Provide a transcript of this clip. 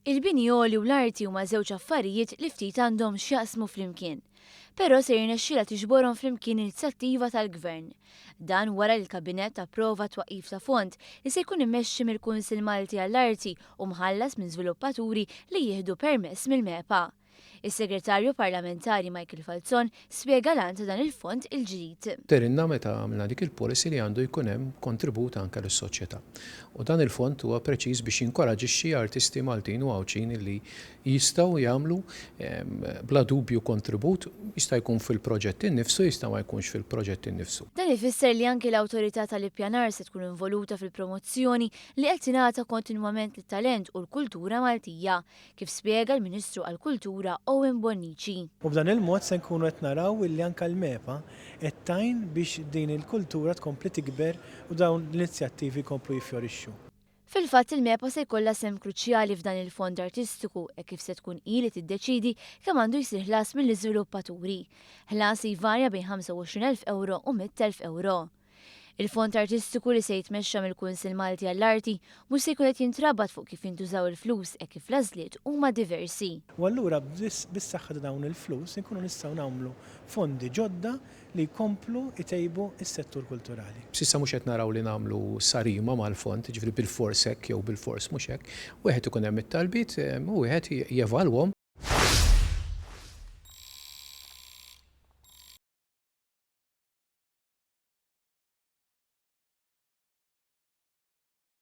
Il-bini għoli u l-arti huma żewġ affarijiet li ftit għandhom x'jaqsmu flimkien. Però se jirnexxilha tiġborhom flimkien inizjattiva tal-Gvern. Dan wara li l-Kabinett approva t-twaqqif ta' fond li se jkun immexxi mill-Kunsill Malti għall-Arti u mħallas minn żviluppaturi li jieħdu permess mill-MEPA. Is-Segretarju Parlamentari Michael Falzon spjega l-għan ta' dan il-fond il-ġdid. Dehrilna meta għamilna dik il-policy li għandu jkun hemm kontribut anke lis-soċjetà. U dan il-fond huwa preċiż biex jinkoraġixxi artisti Maltin u Għawdxin li jistgħu jagħmlu bla dubju kontribut, jista' jkun fil-proġett innifsu, jista' ma jkunx fil-proġett innifsu. Dan ifisser li anki l-Awtorità tal-Ippjanar se tkun involuta fil-promozzjoni li qed tingħata kontinwament lit-talent u l-kultura Maltija, kif spjega l-Ministru għall-Kultura Owen Bonnici. U b'dan il-mod se nkunu qed naraw illi anke l-MEPA qed tgħin biex din il-kultura tkompli tikber u dawn l-inizjattivi jkomplu jiffjorixxu. Fil-fatt il-MEPA se jkollha sehem kruċjali f'dan il-fond artistiku hekk kif se tkun hi li tiddeċiedi kemm għandu jsir ħlas mill-iżviluppaturi. Ħlas li jvarja bejn 25,000 ewro u 100,000 ewro. Il-fond artistiku li se jitmexxa mill-Kunsill Malti għall-Arti mhux se jkun qed jintrabat fuq kif jintużaw il-flus hekk kif l-għażliet huma diversi. U allura bis-saħħa ta' dawn il-flus inkunu nistgħu nagħmlu fondi ġodda li jkomplu jtejbu s-settur kulturali. S'issa mhux qed naraw li nagħmlu sarima mal-fond, jiġifieri bilfors hekk jew bilfors mhux hekk. Wieħed ikun hemm it-talbiet u wieħed jevalwhom.